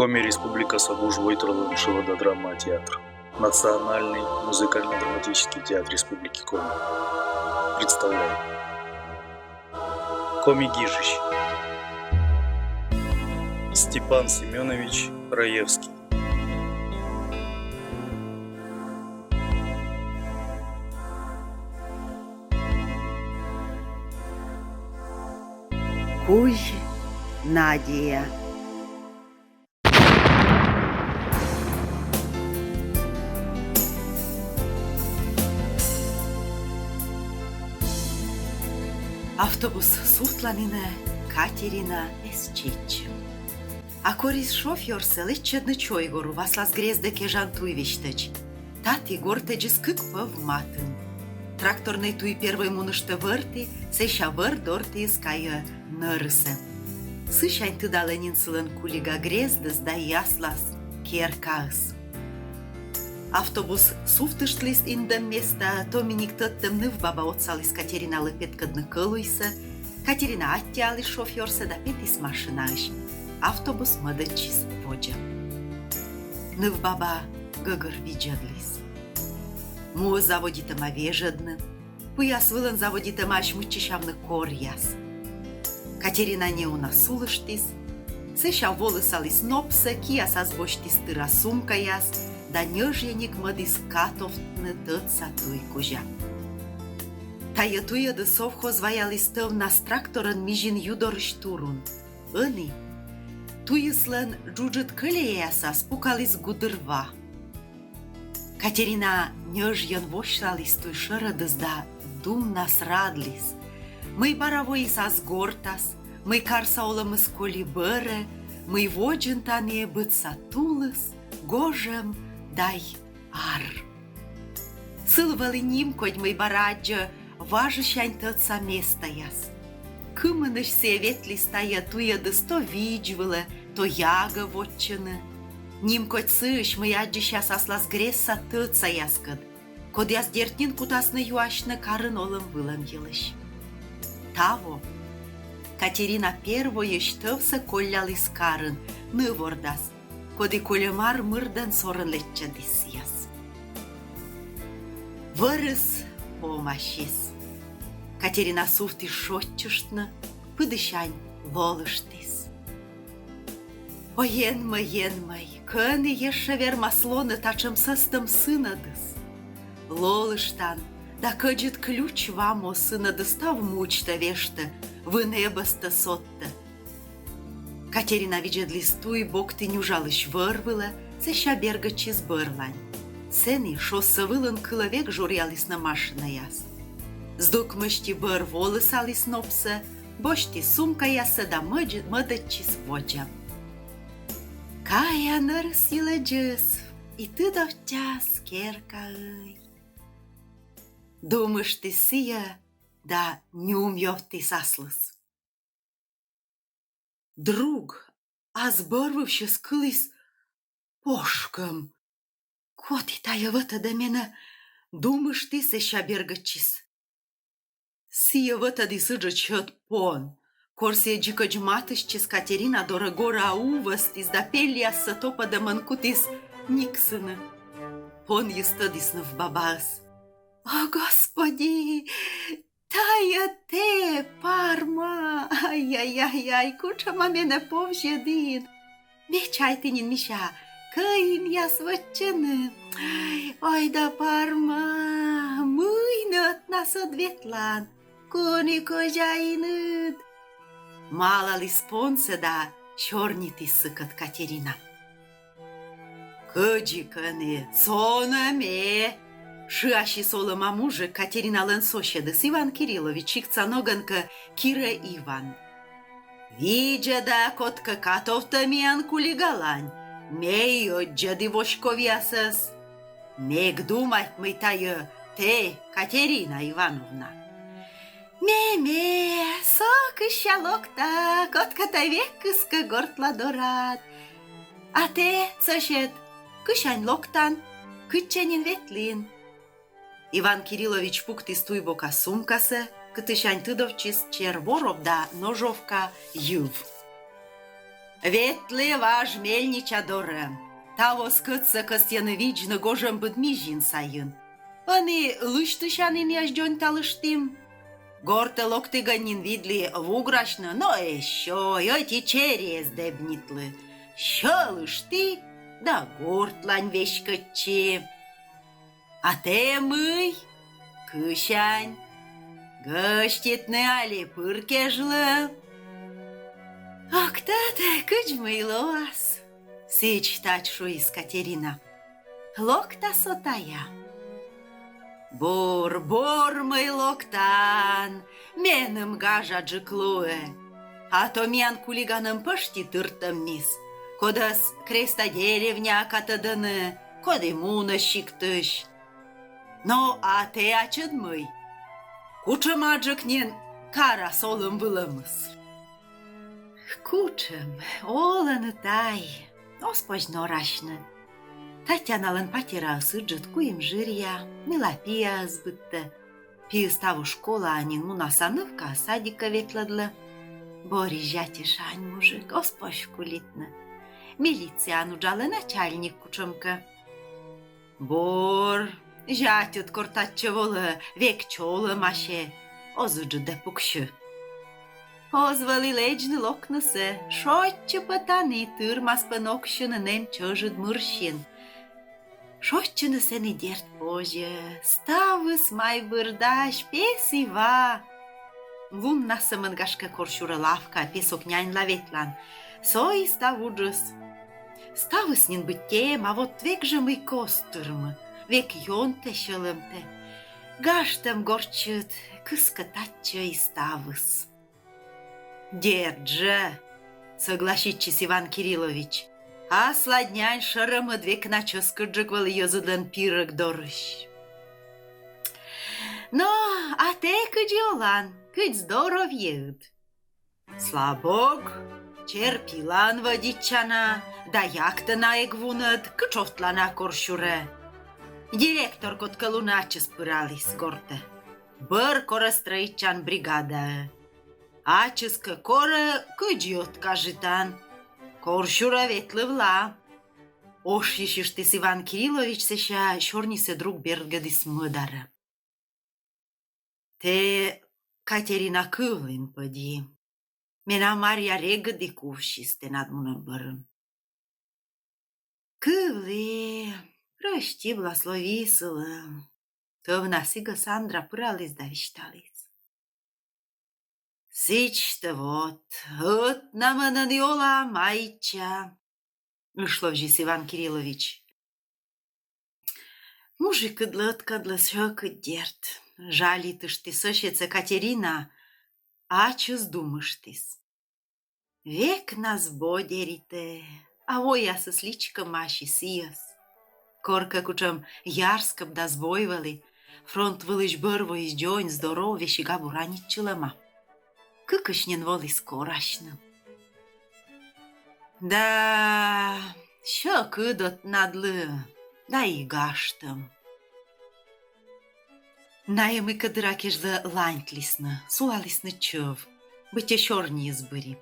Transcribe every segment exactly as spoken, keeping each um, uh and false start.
Коми Республикаса вужвойтырлӧн шылада драма театр. Национальный музыкально-драматический театр Республики Коми представляет. Коми гижысь Степан Семёнович Раевский. Кузь надея. Автобус сувтланінӧ, Катерина эз чеччы. А корис шофёрсӧ лэччӧдны чой горув, аслас грездӧ кежан туй весьтӧдз. Таті гортӧдзыс кык пӧв матын. Тракторнӧй туй первой муныштӧ вӧрті, сэсся вӧр дортіыс кайӧ нӧрысӧ. Сысянь тыдалӧ нин сылӧн Кулига грездыс да аслас керкаыс. Автобус сувтыштліс индӧм местаӧ, томиник тӧдтӧм нывбаба отсаліс Катериналы петкӧдны кӧлуйсӧ. Катерина аттьӧаліс шофёрсӧ да петіс машинаысь. Автобус мӧдӧдчис водзӧ. Нывбаба гӧгӧр видзӧдліс. Муыс заводитӧма вежӧдны, пуяс вылын заводитӧмаӧсь мыччысявны коръяс. Катерина неуна сулыштіс, сэсся волысаліс нопсӧ, киясас босьтіс тыра сумкаяс да ньӧжйӧник мӧдіс катовтны тӧдса туй кузя. Тайӧ туйӧдыс совхоз ваяліс тӧвнас тракторӧн Мизин ю дорысь турун. Ӧні туйыслӧн джуджыд кӧлеяясас пукаліс гудыр ва. Катерина ньӧжйӧн восьлаліс туй шӧрӧдыс да думнас радліс, мый бара воис ас гортас, мый карса олӧмыс коли бӧрӧ, мый водзын тані быдса тулыс, гожӧм дай ар. Сылы вӧлі нимкодь, мый бара аддзӧ важысянь тӧдса местаяс. Кымынысь сійӧ ветліс тайӧ туйӧдыс то видз вылӧ, то ягӧ вотчыны. Нимкодь сыысь, мый аддзысяс аслас грездса тӧдсаяскӧд, кодъяс, дерт нин, кутасны юасьны карын олӧм-вылӧм йылысь. Таво Катерина первойысь тӧвсӧ колляліс карын, ныв ордас, коді кольӧм ар мырдӧн сорӧн лэччӧдіс сійӧс. Вӧрыс помасис. Катерина сувтіс шойччыштны, пыдісянь лолыштіс. О, Енмӧй, Енмӧй, кӧні ещӧ вермас лоны татшӧм сӧстӧм сынӧдыс? Лолыштан, да кӧдзыд ключ ва моз сынӧдыс став мудзтӧ вештӧ, вын эбӧстӧ содтӧ. Катерина видзӧдліс туй бокті нюжалысь вӧр вылӧ, сэсся бергӧдчис бӧрлань. Сэні, шоссе вылын, кылӧ, век журъялісны машинаяс. Здук мысти бӧр волысаліс нопсӧ, босьтіс сумкаяссӧ да мӧдз-, мӧдӧдчис водзӧ. Кая нӧрыс йылӧдзыс, и тыдовтчас керкаӧй, думыштіс сійӧ да нюмъёвтіс аслыс. Друг ас бӧрвывсьыс кыліс пошкӧм. Коді тайӧ вӧтӧдӧ менӧ? Думыштіс, сэсся бергӧдчис. Сійӧ вӧтӧдіс ыджыд сьӧд пон. Кор сійӧ дзикӧдз матыстчис Катерина дорӧ, гораа увӧстіс да пельяссӧ топӧдӧмӧн кутіс никсыны. Понйыс тӧдіс нывбабаӧс. О, Господи! Тайӧ тэ, Парма! Ай-яй-яй-яй, кутшӧма менӧ повзьӧдін! Ме чайті нин, мися, кӧинъяс вӧтчӧны. Ой да, Парма, мый нӧ ӧтнас ӧд ветлан, кӧні кӧзяиныд? Малаліс понсӧ да сёрнитіс сыкӧд Катерина. Кыдзи кӧні, со нӧ ме! Шыасис олӧма мужик, Катериналӧн соседыс Иван Кириллович, сиктса ногӧн кӧ, Кирӧ Иван. Видзӧда, кодкӧ катовтӧ миян Кулигалань, ме и ӧддзӧді воськовъясӧс. Ме эг думайт, мый тайӧ тэ, Катерина Ивановна. Ме, ме, со кысся локта, кодкӧ тай век кыскӧ гортладорад. А тэ, сосед, кысянь локтан, кытчӧ нин ветлін? Иван Кириллович пуктіс туй бока сумкасӧ, кытысянь тыдовтчис чер вороп да ножовка йыв. Ветлі важ мельнича дорӧ. Таво скӧтсӧ кӧсйӧны видзны гожӧмбыд Мизин сайын. Ӧні лысьтысянінъяс дзоньталыштім. Гортӧ локтігӧн нин видлі вуграсьны, но эз сёй, ӧти чери эз дэбнитлы. Сьӧлышті да гортлань веськӧдчи. А тэ мый? Кысянь? Гӧститны али пыр кежлӧ? Ог тӧд, кыдз мый лоас, сідз-тадз шуис Катерина. Локта со тайӧ. Бур, бур, мый локтан, меным гажаджык лоӧ. А то миян Кулиганӧм пӧшти тыртӧммис. Кодӧс Креста деревняӧ катӧдӧны, коді мунӧ сиктысь. Но а тэ ачыд мый? Кутшӧмаджык нин карас олӧм-вылӧмыс? Кутшӧм, олӧны тай, оз позь норасьны. Татьяналӧн патераыс ыджыд, куим жыръя, ныла-пиаыс быдтӧ. Пиыс таво школаӧ нин мунас, а нывкаыс садикӧ ветлӧдлӧ. Борис зятьыс шань мужик, оз позь кулитны. Милицияын уджалӧ, начальник кутшӧмкӧ. Бур, зятьыд кор татчӧ волӧ, век чолӧмасьӧ, оз ыджыдӧ пуксьы. Оз вӧлі лэдзны локнысӧ, шойччы пӧ тані, тырмас пӧ ноксьыны нэм чӧжыд мырсин. Шойччыны сэні, дерт, позьӧ, ставыс майбыр дась, пес и ва. Луннас сӧмын, гашкӧ, корсюрӧ лавкаӧ песок няньла ветлан. Со и став уджыс. Ставыс нин быттьӧ эм, а вот век жӧ мыйкӧ оз тырмы, век ёнтӧ, сьӧлӧмтӧ. Гажтӧм гортсьыд кыскӧ татчӧ и ставыс. Дерт жӧ, согласитчис Иван Кириллович. Аслад нянь шӧрӧмыд век на чӧскыдджык вӧлі йӧзыдлӧн пирӧг дорысь. Но а тэ кыдзи олан, кыдз здоровьеыд? Слабог, черпилаӧн вӧдитча на, да ягтӧ на эг вунӧд, кытшовтла на корсюрӧ. Директор кодкӧ лунӧ ачыс пыраліс гортӧ. Бӧр корӧ стрӧитчан бригадаӧ. Ачыс кӧ корӧ, кыдзи ӧткажитан. Корсюрӧ ветлывла. Ошйысьыштіс Иван Кириллович, сэсся сёрнисӧ друг бергӧдіс мӧдарӧ. Тэ Катерина кывлін пӧди. Менам Марья регыд и кувсис тэнад мунӧм бӧрын. Кывлі, прӧсти, бласлӧви сылы. Тӧвнас Игӧ Сандра пыраліс да висьталіс. Сідзтӧ вот, ӧтнамӧн ӧні олам, а ичӧт, ышловзис Иван Кириллович. Мужикыдлы ӧткӧнлы сьӧкыд, дерт, жалитыштіс соседсӧ Катерина, ачыс думыштіс. Век на збодеритӧ, а воясыс личкӧмаӧсь и сійӧс. Коркӧ кутшӧм ярскӧб да збой вӧлі, фронт вылысь бӧр воис дзонь-здоров, весиг абу ранитчылӧма. Кыкысь нин воліс корасьны. Да, сьӧкыд ӧтнадлы, да и гажтӧм. Найӧ мыйкӧ дыра кежлӧ ланьтлісны, сулалісны чӧв, быттьӧ сёрниыс быри.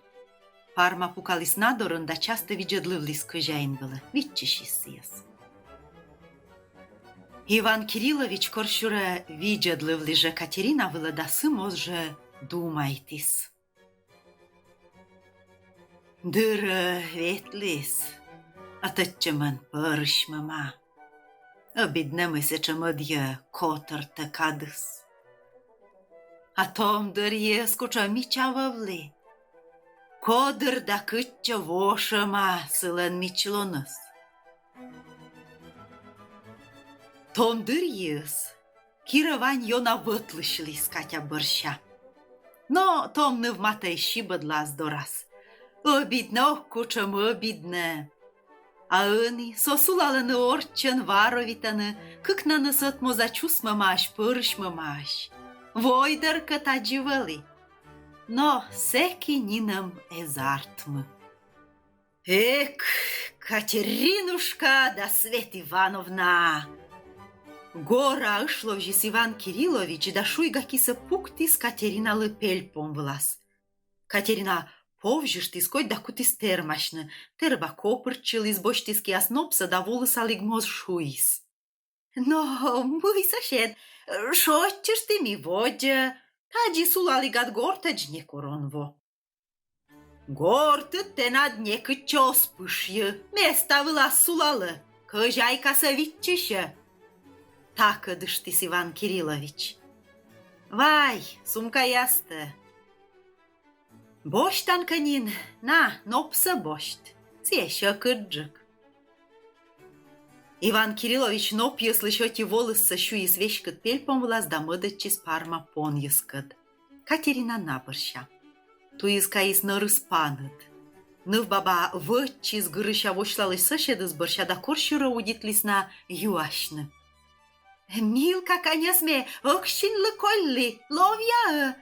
Парма пукаліс на дорын да частӧ видзӧдлывліс кӧзяин вылӧ, виччысис сійӧс. Иван Кириллович корсюрӧ видзӧдлывліс жӧ Катерина вылӧ да сы моз жӧ думайтіс. Дыр ветліс, а тӧдчымӧн пӧрысьмӧма. Ӧбиднӧ, мый сэтшӧм ӧдйӧ котӧртӧ кадыс. А том дырйиыс кутшӧм мича вӧвлі. Кодыр да кытчӧ вошӧма сылӧн мичлуныс. Том дырйиыс Кирӧ Вань ёна вӧтлысьліс Катя бӧрся. Но том ныв матӧ эз сибӧдлы ас дорас. Ӧбиднӧ, ок, кутшӧм ӧбиднӧ. А ӧні со сулалӧны орччӧн, варовитӧны, кыкнанныс ӧтмоза чусмӧмаӧсь, пӧрысьмӧмаӧсь. Войдӧр кӧ тадзи вӧлі. Но сэки нинӧм эз артмы. Эк, Катеринушка да Свет Ивановна! Гораа ышловзис Иван Кириллович да шуйга кисӧ пуктіс Катериналы пельпом вылас. Катерина Повзьыштіс кодь да кутіс тэрмасьны. Тэрыба копыртчыліс, босьтіс киас нопсӧ да вулысалігмоз шуис: «Но, мый, сосед, шойччыштім и водзӧ. Тадзи сулалігад гортӧдз некор он во». «Гортыд тэнад некытчӧ оз пышйы, места вылас сулалӧ, кӧзяйкасӧ виччысьӧ», — такӧдыштіс Иван Кириллович. «Вай, сумкаястӧ». «Босьтан кӧ нин, на, нопсӧ босьт, сійӧ сьӧкыдджык». Иван Кириллович нопйыслысь ӧти волыссӧ сюйис веськыд пельпом вылас да мӧдӧдчис Парма понйыскӧд. Катерина на бӧрся. Туйыс кайис нӧрыс паныд. Нывбаба вӧтчис гырыся восьлалысь соседыс бӧрся да корсюрӧ удитліс на юасьны: «Милка каньӧс ме Ӧксиньлы кольлі, ловъя-ӧ?»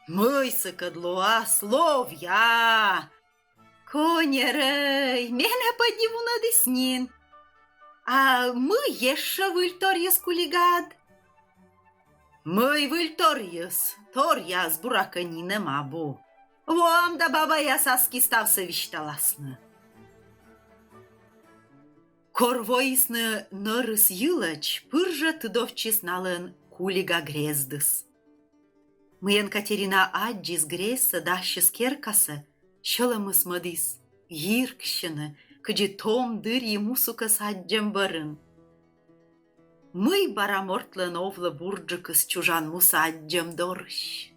«Мый сыкӧд лоас, ловъя!» «Коньӧрӧй, менӧ пӧди вунӧдіс нин. А мый ещӧ выльторйыс кулигад?» «Мый выльторйыс, торъяыс, буракӧ, нинӧм абу. Воам да бабаяс аски ставсӧ висьталасны». Кор воисны нӧрыс йылӧдз, пыр жӧ тыдовтчис налӧн кулига грездыс. Мыйӧн Катерина аддзис грездсӧ да ассьыс керкасӧ, сьӧлӧмыс мӧдіс йирксьыны, кыдзи том дырйи мусукӧс аддзӧм бӧрын. Мый бара мортлӧн овлӧ бурджыкыс чужан мусӧ аддзӧм дорысь?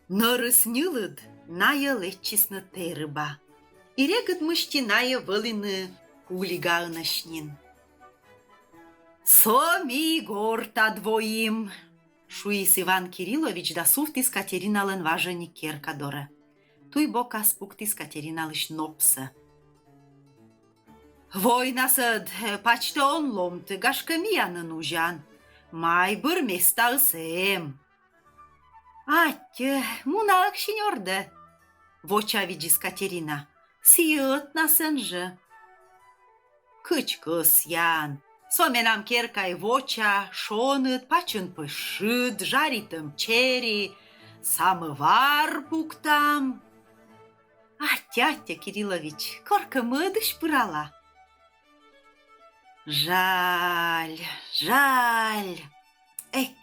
Нӧрыс ньылыд найӧ лэччисны тэрыба. И регыд мысти найӧ вӧліны кулигаынӧсь нин. «Со ми гортад воим», — шуис Иван Кириллович да сувтіс Катериналӧн важиник керка дорӧ. Туй бокас пуктіс Катериналысь нопсӧ. «Войнас ӧд пачтӧ он ломты, гашкӧ, миянын узян. Майбыр, местаыс эм». «Аттьӧ, муна Ӧксинь ордӧ», — вочавидзис Катерина. «Сійӧ ӧтнасӧн жӧ». «Кыдз кӧсъян. Со менам керкаӧй воча, шоныд, пачын пӧсь шыд, жаритӧм чери, самӧвар пуктам». «Аттьӧ, аттьӧ, Кириллович, коркӧ мӧдысь пырала». «Жаль, жаль. Эк,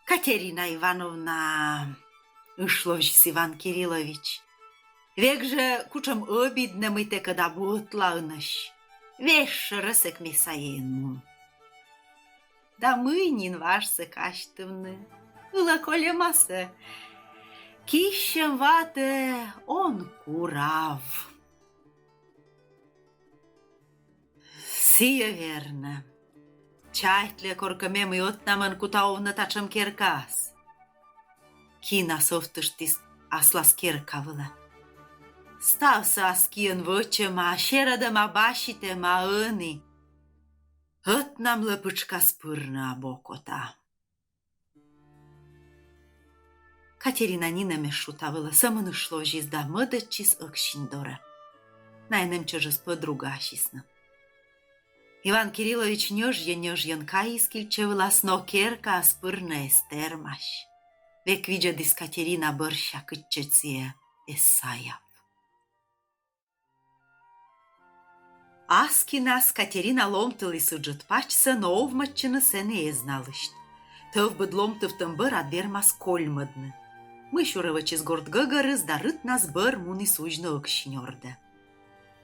Катерина Ивановна, — ышловзис Иван Кириллович. — Век жӧ кутшӧм ӧбиднӧ, мый тэкӧд абу ӧтлаынӧсь. Весьшӧрӧ сэк ме сайӧ эн мун». «Да мый нин важсӧ казьтывны, ылӧ кольӧмасӧ. Киссьӧм ватӧ он курав». «Сійӧ вернӧ. Чайтлі коркӧ ме, мый ӧтнамӧн кута овны татшӧм керкаас». Кина сӧвтыштіс аслас керка вылӧ. «Ставсӧ ас киӧн вӧчӧма, серӧдӧма, баситӧма, а ӧні ӧтнамлы пытшкас пырны абу окота». Катерина нинӧм эз шу та вылӧ, сӧмын ышловзис да мӧдӧдчис Ӧксинь дорӧ. Найӧ нэм чӧжыс пӧдругаасисны. Иван Кириллович ньӧжйӧ-ньӧжйӧн кайис кильчӧ вылас, но керкаас пырны эз тэрмась. Век видзӧдіс Катерина бӧрся, кытчӧдз сійӧ эз саяв. Аскинас Катерина ломтыліс ыджыд пачсӧ, но овмӧдчыны сэні эз на лысьт. Тӧвбыд ломтывтӧм бӧрад вермас кольмӧдны. Мыйсюрӧ вӧчис горт гӧгӧрыс да рытнас бӧр муніс узьны Ӧксинь ордӧ.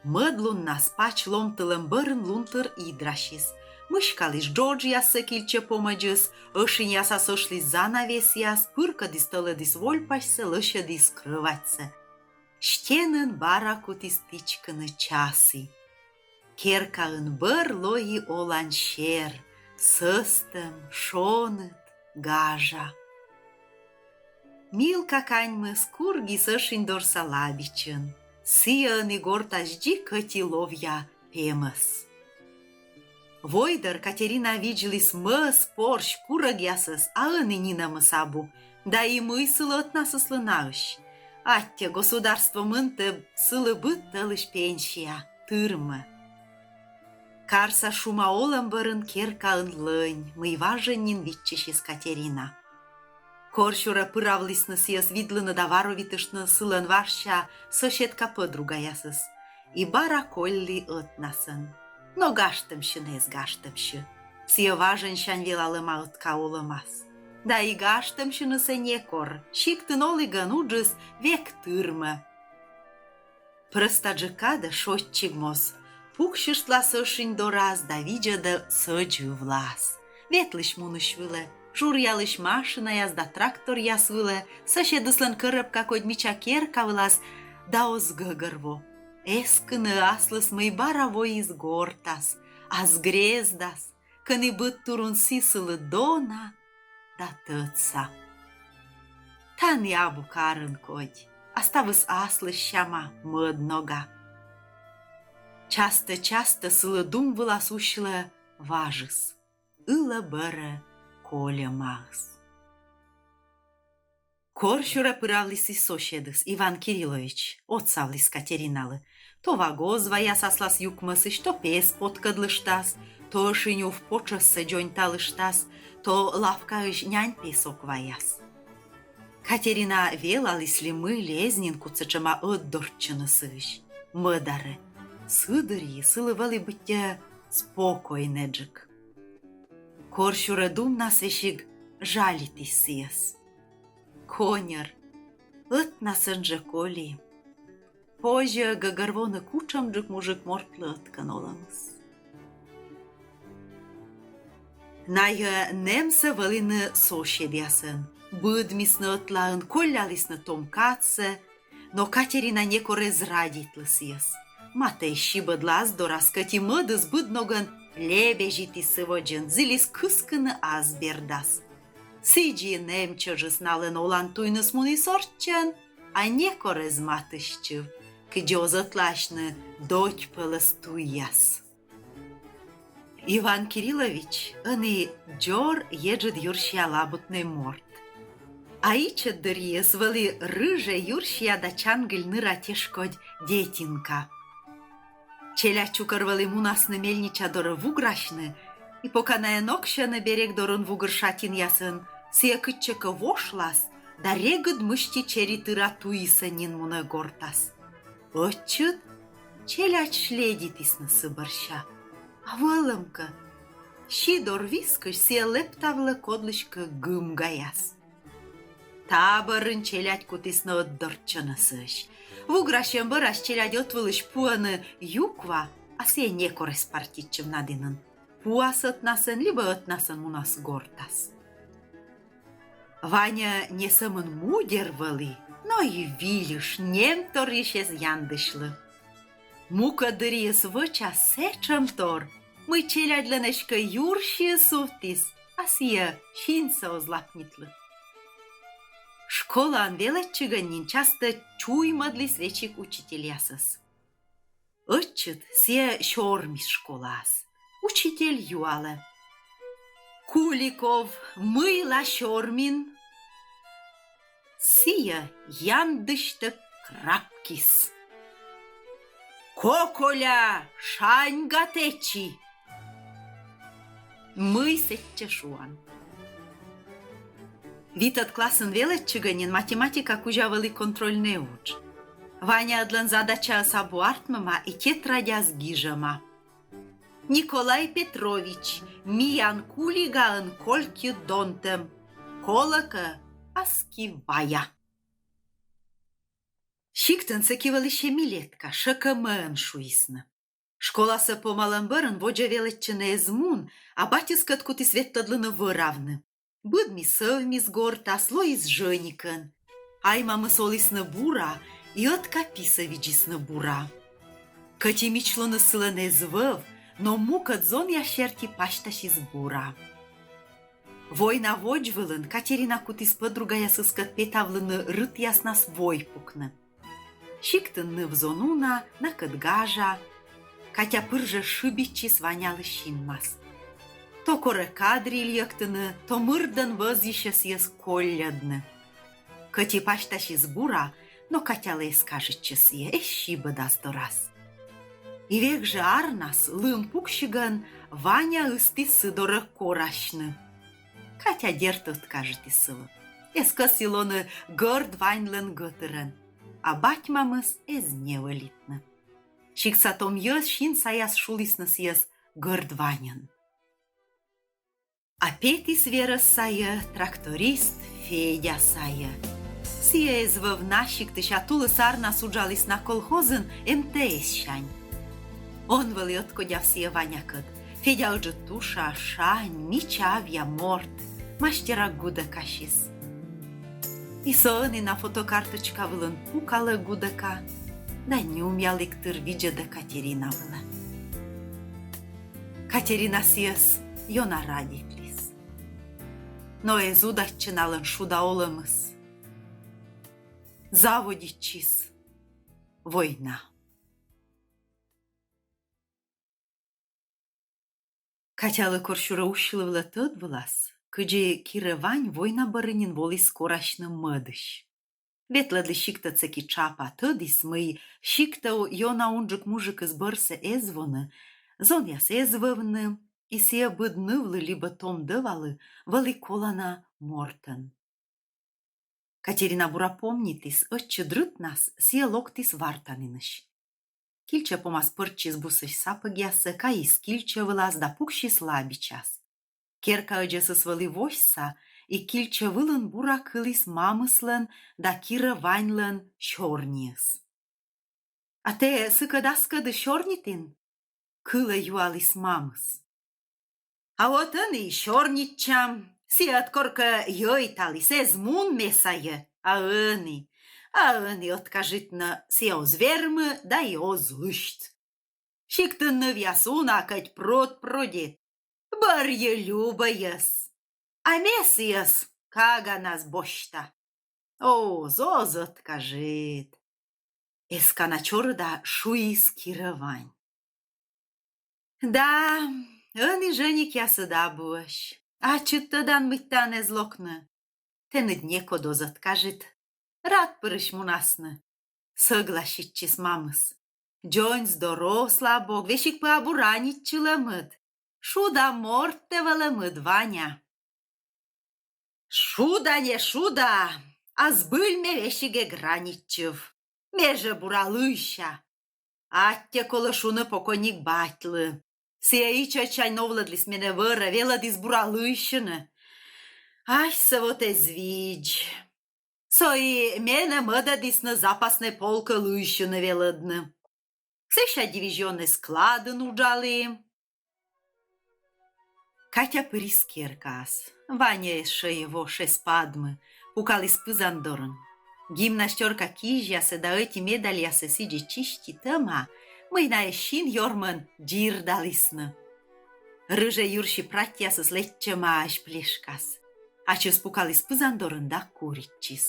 Мӧд луннас пач ломтылӧм бӧрын лунтыр идрасис. Мыськаліс джоджъяссӧ кильчӧ помӧдзыс, ӧшиньясас ӧшліс занавесъяс, пыркӧдіс-тӧлӧдіс вольпасьсӧ, лӧсьӧдіс крӧватьсӧ. Стенын бара кутіс тічкыны часі. Керкаын бӧр лои олан сер, сӧстӧм, шоныд, гажа. Милка каньмыс кургис ӧшинь дорса лабичын. Сійӧ ӧні гортас дзик ӧти ловъя пемӧс. Войдӧр Катерина видзліс мӧс, порсь, курӧгъясӧс, а ӧні нинӧмыс абу. Да и мый сылы, ӧтнасыслы, наысь? Аттьӧ, государство мынтӧ сылы быд тӧлысь пенсия, тырмӧ. Карса шума олӧм бӧрын керкаын лӧнь, мый важӧн нин виччысис Катерина. Корсюрӧ пыравлісны сійӧс видлыны да варовитыштны сылӧн важся соседка-пӧдругаясыс. И бара кольлі ӧтнасӧн. Но гажтӧмсьыны эз гажтӧмсьы. Сійӧ важӧнсянь велалӧма ӧтка олӧмас. Да и гажтӧмсьынысӧ некор, сиктын олігӧн уджыс век тырмӧ. Прӧстджык кадӧ шойччигмоз пуксьыштлас ӧшинь дорас да видзӧдӧ сӧдз ывлаас. Ветлысь-мунысь вылӧ, журъялысь машинаяс да тракторъяс вылӧ, соседыслӧн кӧрӧбка кодь мича керка вылас, да оз гӧгӧрво, эскыны аслыс, мый бара воис гортас, ас грездас, кӧні быд турун сі сылы дона да тӧдса. Тані абу карын кодь, а ставыс аслысь сяма, мӧд нога. Частӧ-частӧ сылы дум вылас усьлӧ важыс, ылӧ бӧрӧ кольӧмаыс. Корсюрӧ пыравліс и соседыс, Иван Кириллович, отсавліс Катериналы. То ва гоз ваяс аслас юкмӧсысь, то пес поткӧдлыштас, то ӧшинь ув потшӧссӧ дзоньталыштас, то лавкаысь нянь песок ваяс. Катерина велаліс ли мый ли, эз нин кут сэтшӧма ӧтдортчыны сыысь. Мӧдарӧ, сы дырйи сылы вӧлі быттьӧ спокойнӧйджык. Корсюрӧ думнас весиг жалитіс сійӧс. Коньӧр, ӧтнасӧн жӧ колі. Позьӧ гӧгӧрвоны, кутшӧмджык мужик мортлы ӧткӧн олӧмыс. Найӧ нэмсӧ вӧліны соседъясӧн, быдмисны ӧтлаын, коллялісны том кадсӧ, но Катерина некор эз радейтлы сійӧс. Матӧ эз сибӧдлы ас дорас, кӧть и мӧдыс быд ногӧн лебезитіс сы водзын, зілис кыскыны ас бердас. Сідзи нэм чӧжыс налӧн олан туйныс муніс орччӧн, а некор эз матыстчыв, кыдзи оз ӧтлаасьны додь пӧлӧс туйяс. Иван Кириллович ӧні дзор еджыд юрсиа лабутнӧй морт. А ичӧт дырйиыс вӧлі рыжӧй юрсиа да чангыль ныра тешкодь детинка. Челядь чукӧр вӧлі мунасны мельнича дорӧ вуграсьны, и пока найӧ ноксьӧны берег дорын вугыр шатинъясӧн, сійӧ кытчӧкӧ вошлас да регыд мысти чери тыра туисӧн нин мунӧ гортас. Ӧтчыд челядь следитісны сы бӧрся. А вӧлӧмкӧ, сидор вискысь сійӧ лэптавлӧ кодлыськӧ гымгаяс. Та бӧрын челядь кутісны ӧтдортчыны сыысь. Вуграсьӧм бӧрас челядь ӧтвылысь пуӧны юква, а сійӧ некор эз партитчыв на дінын. Пуас ӧтнасӧн либӧ ӧтнасӧн мунас гортас. Ваня не сӧмын мудер вӧлі, но и вильыш, немторйысь эз яндысьлы. Мукӧд дырйиыс вӧчас сэтшӧмтор, мый челядьлӧн эськӧ юрсиыс сувтіс, а сійӧ синсӧ оз лапнитлы. Школаын велӧдчигӧн нин частӧ чуймӧдліс весиг учительясӧс. Ӧтчыд сійӧ сёрмис школаас. Учитель юалӧ: «Куликов, мыйла сёрмин?» Сійӧ яндысьтӧг крапкис: «Коколя, шаньга тэчи!» Мый сэтчӧ шуан? Витӧд классын велӧдчигӧн нин математика кузя вӧлі контрольнӧй удж. Ваняыдлӧн задачаыс абу артмӧма и тетрадяс гижӧма: «Николай Петрович, миян кулигаын кольки донтӧм. Колӧ кӧ, аски вая». Сиктын сэки вӧлі семилетка, ШКМ-ын шуисны. Школасӧ помалӧм бӧрын водзӧ велӧдчыны эз мун, а батьыскӧд кутіс ветлӧдлыны вӧравны. Быдмис-сӧвмис гортас, лоис жӧникӧн. Ай-мамыс олісны бура, и ӧтка писӧ видзисны бура. Кӧть и мичлуныс сылӧн эз вӧв, но мукӧд зонъяс серти пасьтасис бура. Война водзвылын Катерина кутіс пӧдругаясыскӧд петавлыны рытъяснас вой пукны. Сиктын ныв-зон уна, накӧд гажа. Катя пыр жӧ шыбитчис Ванялы синмас. То корӧ кадриль йӧктыны, то мырдӧн вӧзйысьӧ сійӧс колльӧдны. Кӧть и пасьтасис бура, но Катялы эз кажитчы сійӧ, эз сибӧд ас дорас. И век жӧ арнас, лым пуксигӧн, Ваня ыстіс сы дорӧ корасьны. Катя, дерт, ӧткажитіс сылы. Эз кӧсйы лоны Гӧрд Ваньлӧн гӧтырӧн, а бать-мамыс эз ньӧвӧлитны. Сиктса том йӧз син саяс шулісны сійӧс Гӧрд Ваньӧн. А петіс верӧс сайӧ тракторист Федя сайӧ. Сійӧ эз вӧв на сиктысь, а тулыс-арнас уджаліс на колхозын М Т С-сянь. Он вӧлі ӧткодяв сійӧ Ванякӧд. Федя ыджыд туша, шань, мича авъя морт, мастера гудӧкасис. И со ӧні на фотокарточка вылын пукалӧ гудӧка да нюмъялігтыр видзӧдӧ Катерина вылӧ. Катерина сійӧс ёна радитліс. Но эз удайтчы налӧн шуда олӧмыс. Заводитчис война. Катялы корсюрӧ усьлывлӧ тӧд вылас, кыдзи Кирӧ Вань война бӧрын нин воліс корасьны мӧдысь. Ветлӧдліс сиктӧд сэки тшапа, тӧдіс, мый сиктӧ ёна унджык мужикыс бӧрсӧ эз воны, зонъяс эз вӧвны, и сійӧ быд нывлы либӧ том дӧвалы вӧлі колана мортӧн. Катерина бура помнитіс, ӧтчыд рытнас сійӧ локтіс Вартанінысь. Кильчӧ помас пӧрччис бусӧсь сапӧгъяссӧ, кайис кильчӧ вылас да пуксис лабичас. Керка ӧдзӧсыс вӧлі восьса, и кильчӧ вылын бура кыліс мамыслӧн да Кирӧ Ваньлӧн сёрниыс. — А тэ сыкӧд аскӧдыс сёрнитін? — кылӧ юаліс мамыс. — А вот ӧні и сёрнитчам. Сійӧ ӧд коркӧ йӧйталіс, эз мун ме сайӧ, а ӧні, а ӧні ӧткажитны сійӧ оз вермы да и оз лысьт. Сиктын нывъяс уна, кӧть пруд прудит. Бӧрйы любӧйӧс. А ме сійӧс каганас босьта. Оз, оз ӧткажит. Эскана чорыда шуис Кирӧ Вань. — Да, ӧні жӧникъясыд абуӧсь. Ачыд тӧдан, мыйта эз локны. Тэныд некод оз ӧткажит. Рад пырысь мунасны, — сӧгласитчис мамыс. — Дзонь-здоров, слабог, весиг пӧ абу ранитчылӧмыд. Шуда морт тэ вӧлӧмыд, Ваня. — Шуда не шуда, а збыль ме весиг эг ранитчыв. Ме жӧ бура лыйся. Аттьӧ колӧ шуны покойник батьлы. Сійӧ ичӧтсянь новлӧдліс менӧ вӧрӧ, велӧдіс бура лыйсьыны. Асьсӧ вот эз видз. Со и менӧ мӧдӧдісны запаснӧй полкӧ лыйсьыны велӧдны. Сэсся дивизионнӧй складын уджалі. Катя пырис керкаас. Ваня эз шӧйӧвош, эз падмы, пукаліс пызан дорын. Гимнастёрка кизьясӧ да ӧти медальясӧ сідзи чиститӧма, мый найӧ син ёрмӧн дзирдалісны. Рыжӧй юрси пратьясыс лэччӧмаӧсь плешкас. Ачыс пукаліс пызан дорын да куритчис.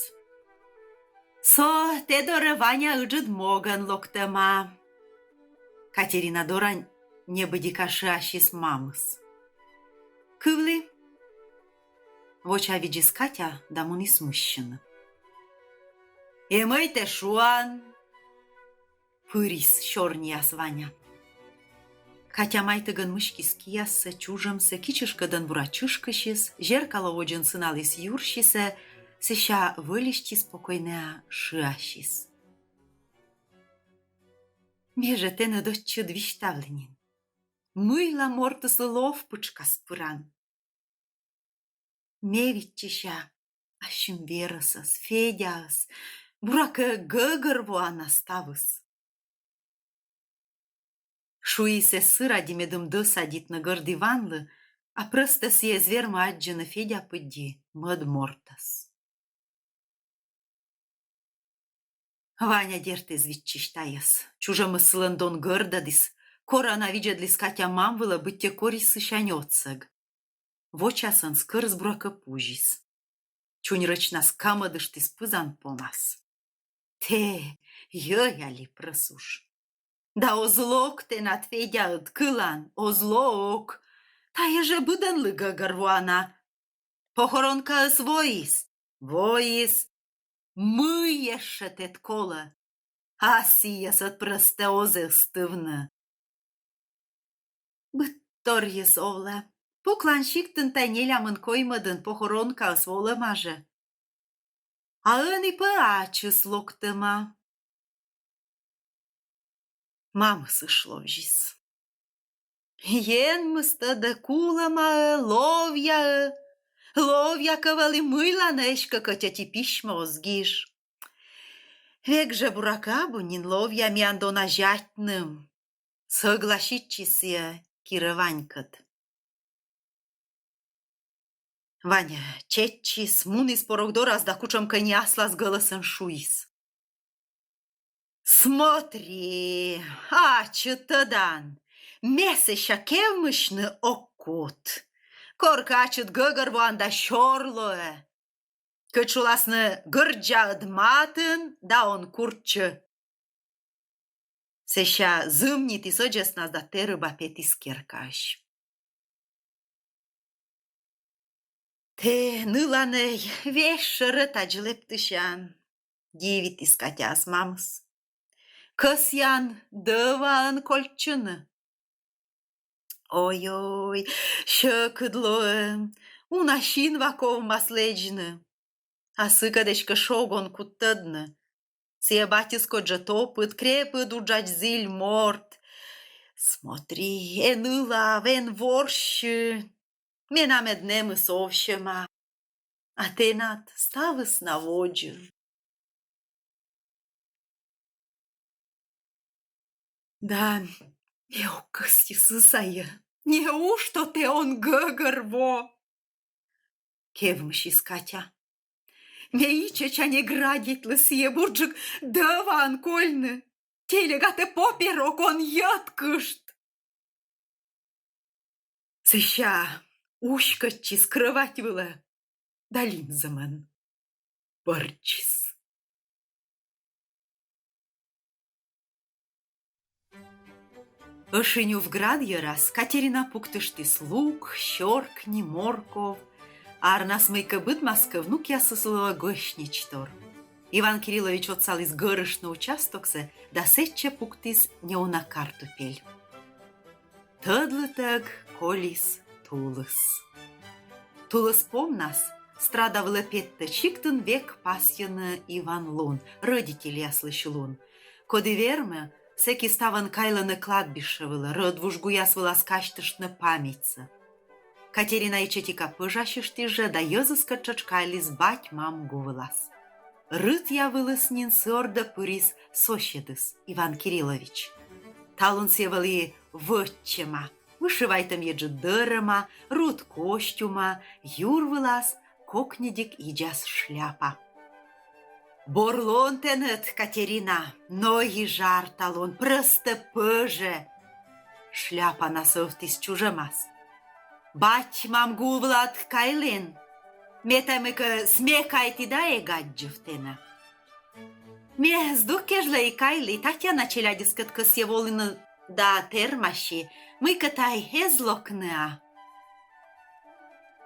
— Со тэ дорӧ, Ваня, ыджыд могӧн локтӧма, — Катерина дорӧ небыдика шыасис мамыс. — Кывлі, — вочавидзис Катя да муніс мыссьыны. — Э, мый тэ шуан? — пырис сёрнияс Ваня. Катя майтӧгӧн мыськис кияссӧ, чужӧмсӧ, ки чышкӧдӧн бура чышкысис, зеркалӧ водзын сыналіс юрсисӧ, сэсся вӧлисти спокойнӧя шыасис. — Ме жӧ тэныд ӧтчыд висьтавлі нин, мыйла мортыслы лов пытшкас пыран. Ме виччыся ассьым верӧсӧс, Федяӧс, буракӧ, гӧгӧрвоана ставыс. Шуис эз сы ради, медым дӧсадитны Гӧрд Иванлы, а прӧстӧ сійӧ эз вермы аддзыны Федя пыдди мӧд мортӧс. Ваня, дерт, эз виччысь тайӧс. Чужӧмыс сылӧн дон гӧрдӧдіс, корана видзӧдліс Катя мам вылӧ, быттьӧ корис сысянь отсӧг. Вочасӧн скӧрыс, буракӧ, пузис. Чуньрӧчнас камӧдыштіс пызан помас. — Тэ йӧй али, прӧсуж. Да оз лок тэнад Федяыд, кылан, оз лок. Тайӧ жӧ быдӧнлы гӧгӧрвоана. Похоронкаыс воис, воис. Мый ещӧ тэд колӧ? А сійӧс ӧд прӧстӧ оз ыстывны. — Быдторйыс овлӧ. Пуклан сиктын тай нелямын коймӧдын похоронкаыс волӧма жӧ. А ӧні пӧ ачыс локтӧма. Мамыс ышловзис. Енмыс тӧдӧ, кулӧма-ӧ, ловъя-ӧ. Ловъя кӧ вӧлі, мыйла нӧ эськӧ кӧть ӧти письмӧ оз гиж? Век жӧ, буракӧ, абу нин ловъя миян дона зятьным. Сӧгласитчис сійӧ Кирӧ Ванькӧд. Ваня чеччис, муніс порог дорас да кутшӧмкӧ не аслас гӧлӧсӧн шуис: «Смотри, ачыд тӧдан, ме сэсся кевмысьны ог кут. Коркӧ ачыд гӧгӧрвоан да сёр лоӧ. Кыдз шуласны, гырддзаыд матын да он курччы». Сэсся зымнитіс ӧдзӧснас да тэрыба петіс керкаысь. «Тэ, ныланӧй, весьшӧрӧ тадз лэптысян», — дивитіс Катяӧс мамыс. «Кӧсъян дӧваӧн кольччыны?» «Ой-ой, сьӧкыд лоӧ, уна синва ковмас лэдзны. А сыкӧд эськӧ шог он кут тӧдны. Сійӧ батьыс кодь жӧ топыд, крепыд, уджач зіль морт. Смотри, эн ылав, эн ворссьы. Менам ӧд нэмыс овсьӧма. А тэнад ставыс на водзын». «Да ме ог кӧсйы сы сайӧ. Неужто тэ он гӧгӧрво?» — кевмысис Катя. «Ме ичӧтсянь эг радейтлы сійӧс бурджык дӧваӧн кольны. Телегатӧ поперок он йӧткышт». Сэсся уськӧдчис крӧвать вылӧ да лимзӧмӧн пӧрччис. Ӧшинь ув град йӧрас Катерина пуктыштіс лук, сёркни, морков, а арнас мыйкӧ быдмас кӧ, внукъясыслы лоӧ гӧснечтор. Иван Кириллович отсаліс гӧрыштны участоксӧ да сэтчӧ пуктіс неуна картупель. Тӧдлытӧг колис тулыс. Тулыс помнас Страда вылӧ петтӧдз сиктын век пасйӧны Иван лун, рӧдительяслысь лун. Коді вермӧ, сэки ставӧн кайлӧны кладбище вылӧ, рӧдвуж гуяс вылас казьтыштны паметьсӧ. Катерина ичӧтика пӧжасьыштіс жӧ да йӧзыскӧд тшӧтш кайліс бать-мам гу вылас. Рытъявылыс нин сы ордӧ пырис соседыс, Иван Кириллович. Талун сійӧ вӧлі вӧччӧма, вышивайтӧм еджыд дӧрӧма, руд костюма, юр вылас кокньыдик идзас шляпа. «Бур лун тэныд, Катерина, но и жар талун, прӧстӧ пӧжӧ», — шляпанас ӧвтіс чужӧмас. «Бать-мам гу вылад кайлін? Ме тай мыйкӧ смекайті да эг аддзыв тэнӧ». «Ме здук кежлӧ и кайлі, Татьяна челядьыскӧд кӧсйӧ волыны да тэрмаси, мыйкӧ тай эз локны-а».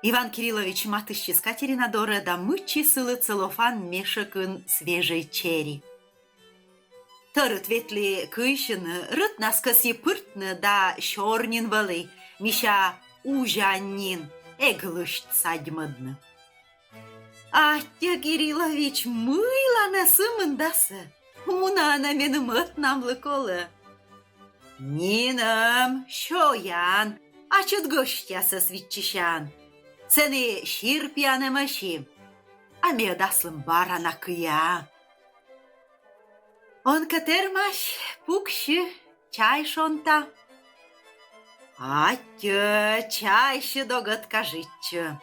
Иван Кириллович матыстчис Катерина дорӧ да мыччис сылы целлофан мешӧкын свежӧй чери. «Тӧрыт ветлі кыйсьыны, рытнас кӧсйи пыртны да сёр нин вӧлі, мися, узян нин, эг лысьт садьмӧдны». «Аттьӧ, Кириллович, мыйла нӧ сы мындасӧ? Уна-ӧ нӧ меным ӧтнамлы колӧ?» «Нинӧм, сёян, ачыд гӧсьтъясӧс виччысян. Сэні сир пиян эмӧсь и, а ме ӧд аслым бара на кыя». «Он кӧ тэрмась, пуксьы, чай шонта». «Аттьӧ, чайсьыд ог ӧткажитчы».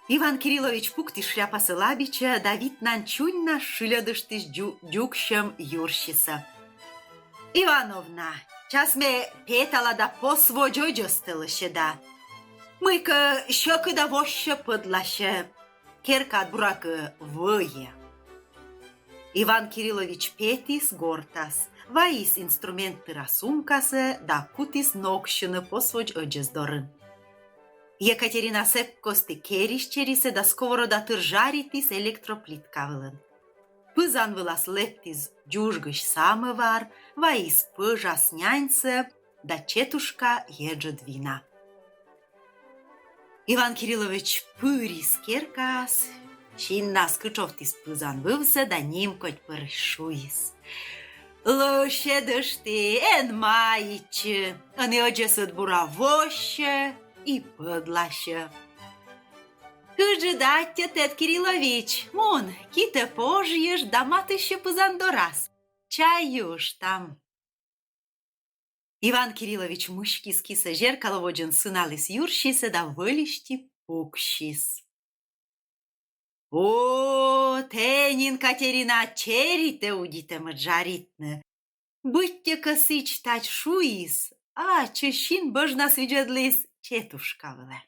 Иван Кириллович пуктіс шляпасӧ лабичӧ да витнан чуньнас шыльӧдыштіс дзу-, дзугсьӧм юрсисӧ. «Ивановна, час ме петала да посводз ӧдзӧстӧ лӧсьӧда. Мыйкӧ сьӧкыда воссьӧ-пӧдласьӧ. Керкаыд, буракӧ, вӧйӧ». Иван Кириллович петіс гортас, вайис инструмент тыра сумкасӧ да кутіс ноксьыны посводз ӧдзӧс дорын. Екатерина сэк кості керис черисӧ да сковорода тыр жаритіс электроплитка вылын. Пызан вылас лэптіс дзужгысь самӧвар, вайис пӧжас няньсӧ да четушка еджыд вина. Иван Кириллович пырис керкаас, Синнас кытшовтіс пызан вывсӧ да нимкодьпырысь шуис: «Лӧсьӧдышті, эн маитчы, ӧні ӧдзӧсыд бура воссьӧ и пӧдласьӧ. Кыдзи аттьӧ тэд, Кириллович, мун, китӧ пожйышт да матыстчы пызан дорас. Чай юыштам». Иван Кириллович мыськис кисӧ зеркалӧ водзын, сыналіс юрсисӧ да вӧлисти пуксис. «О, тэ нин, Катерина, черитӧ удитӧмыд жаритны. Быттьӧкӧ сідз-тадз шуис, а ачыс син бӧжнас видзӧдліс четушка вылӧ.